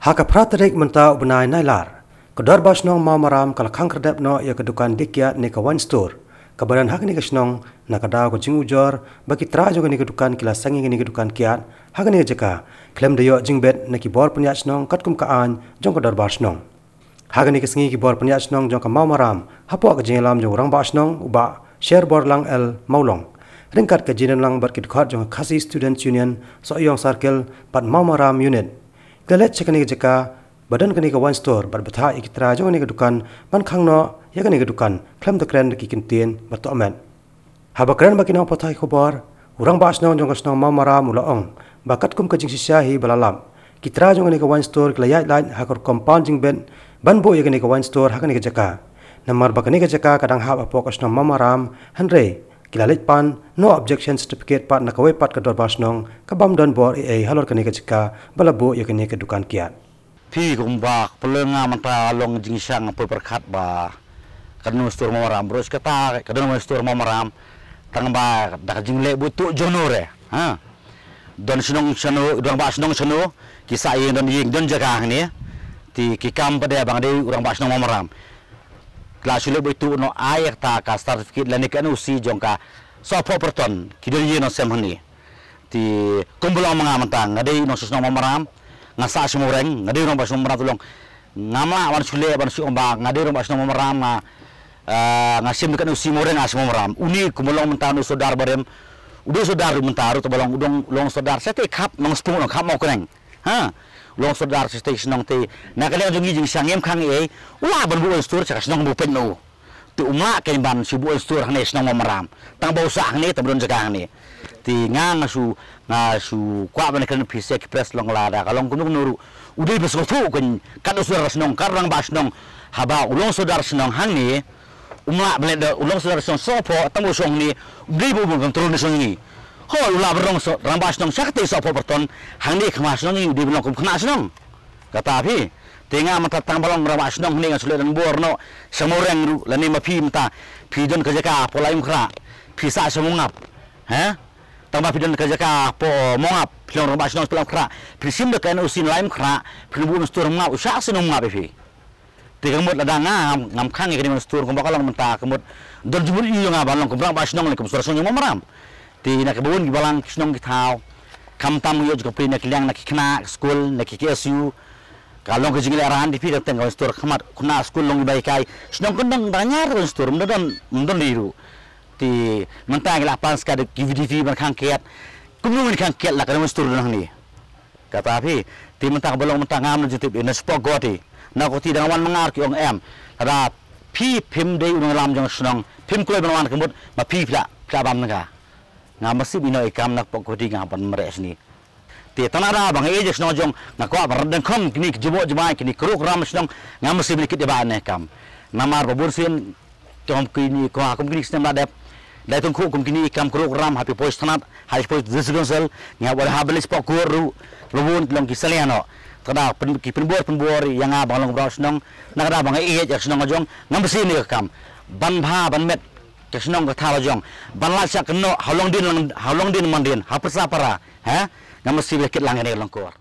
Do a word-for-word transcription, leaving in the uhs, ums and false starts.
Ha ka phra tarik mynta u bnai Nailar, ka Dorbar Shnong Mawmaram ka la khang khyrdep noh ïa ka dukan dieng kiad ne ka wine store kaba don ha kane ka shnong, na ka daw ka jingujor ba ki trai jong kane ka dukan ki la seng ïa kane ka dukan kiad ha kane ka jaka khlem da ïoh jingbit na ki bor pynïaid shnong katkum ka aiñ jong ka Dorbar Shnong. Ha kane ka sngi ki bor pynïaid shnong jong ka Mawmaram hapoh ka jingïalam jong u Rangbah Shnong u Bah Sherborlang L Mawlong, ryngkat ka jingdon lang bad ki dkhot jong ka Khasi Students Union Sohiong Circle bad Mawmaram Unit, ki la leit sha kane ka jaka ba don kane ka wine store bad bthah ïa ki trai jong kane ka dukan ban khang noh ïa kane ka dukan khlem da kren da ki kyntien ba tohmet. Haba kren bad ki nongpathai khubor, u Rangbah Shnong jong ka shnong Mawmaram u la ong ba katkum ka jingshisha hi ba la lap, ki trai jong kane ka wine store ki la ïaid lait ha ka rukom pan jingbit ban buh ïa kane ka wine store ha kane ka jaka, namar ba kane ka jaka ka dang hap hapoh ka shnong Mawmaram, hynrei ki la leit pan, no objection certificate pat na kawei pat ka Dorbar Shnong ka bym don bor ei ei halor kane ka jaka ba la buh ïa kane ka dukan kiad. Phi kumba pule nga mynta long jingshisha poi pyrkhat ba ka don store Mawmaram, bro, kata ka don store Mawmaram tang ba da ka jingleh buh tuh jong no re, ha. Don shnong shano, don ba shnong shano, ki sah ïing don ïing don jaka hangne. Te ki kam pat de ba nga dei u Rangbah Shnong Mawmaram, ki la shu leh buh tuh noh ai kata ka certificate lane ka N O C jong ka Sohphoh Pyrton, ki don ïing noh sem hangne. Te kumba long ma nga mynta, nga dei u nongshong shnong Mawmaram, nga sah sha Mawreng, nga dei u Rangbah Shnong Mawmaram, te long ngam lah ban shu leh ban shu ong ba nga dei u Rangbah Shnong Mawmaram, nga, ah, nga shim ka N O C Mawreng, nga sha Mawmaram. Une kumba long mynta une u sordar barim, u dei u sordar ruh mynta ruh, te ba long u dang long sordar shatei khap Nongspung, long khap Mawkreng, ha. U long sordar shatei shnong, te na ka liang jong ngi jingshisha ngim khang ei ei, u lah ban buh wine store sha ka shnong ba u peit ma u. Te um lah kein ban shu buh wine store hangne shnong Mawmaram, tang ba u sah hangne, tang ba don jaka hangne. Te nga, nga shu, nga shu kwah ban kren phi sha ki press, long lada ka long kumno kumno ruh, u dei ban sngewthuh kein kat u sordar shnong, kat u rangbah shnong. Haba u long sordar shnong hangne, um lah ban leh da u long sordar shnong Sohphoh, tang ba u shong hangne, u dei ba u ban control na shnong ngi. Hooid, u lah ban long so-, rangbah shnong sha katei Sohphoh Pyrton, hangne khmat shnong ngi, u dei ban long kum khynnah shnong. Kata phi, te nga mynta tang ba long rangbah shnong hangne nga shu leh donbor noh sha Mawreng ruh, lane ma phi mynta phi don ka jaka hapoh Laitumkhrah, phi sah sha Mawngap, he? Tang ba phi don ka jaka hapoh Mawngap, phi long rangbah shnong sha Laitumkhrah, phi shim da ka N O C na Laitumkhrah, phi buh wine store Mawngap, u shah sha Mawngap ïa phi. Te ka mut lada nga ngam, ngam khang ïa kane ka wine store kumba ka long mynta, ka mut don jingmut ïa nga ban long kum rangbah shnong lane kum sordar shnong jong Mawmaram. Te na kaba bun ki balang ki shnong ki thaw, khamtam ïoh jingkyrmen na ki liang, na ki khynnah skul, na ki K S U. Ka long ka jinglehrain, te phi da teng ka wine store khmat, khynnah skul long kiba hikai, shnong kyndong da ñiar wine store, ym don, ym don dei ruh. Te mynta ki la pan ska da ki V D P ban khang kiad. Kumno ngin khang kiad lada ka wine store don hangne? Kata phi, te mynta kaba long mynta ngam lah jingtip ei na shapoh Guwahati. Na Guwahati dang wan ma nga ki ong em. Lada phi phim dei u nongïalam jong shnong, phim kloi ban wan, ka mut ma phi phi lah, phi lah bam na ka. Nga masi bino i kam na pok kudi nga ban mreh sini. Te tang da ba nga ïeit ïa shnong jong nga kwah ban rat dang kham kini ki jubok jumai, kini ki rukom shnong, nga masi bini kit ïa ba ne kam. Namar ba bun sien kum kini, kum kini ki snem la dep, dei tang khu kum kini kam rukom ha phi poi shnat, ha phi poi district council, nga wala ha beli spok kur ru, ba bun long ki saliano. Tada pen, ki penbor penbor ïa nga ba long bro shnong, na ka da ba nga ïeit ïa shnong jong, nga masi ni ka kam. Ban bha ban met ka shnong ka thaw la jong. Ban lait shah kynnoh ha long dien lang, ha long dien man dien, ha pyrsa para, ha? Nga masi beli kit lang kane ka long kor.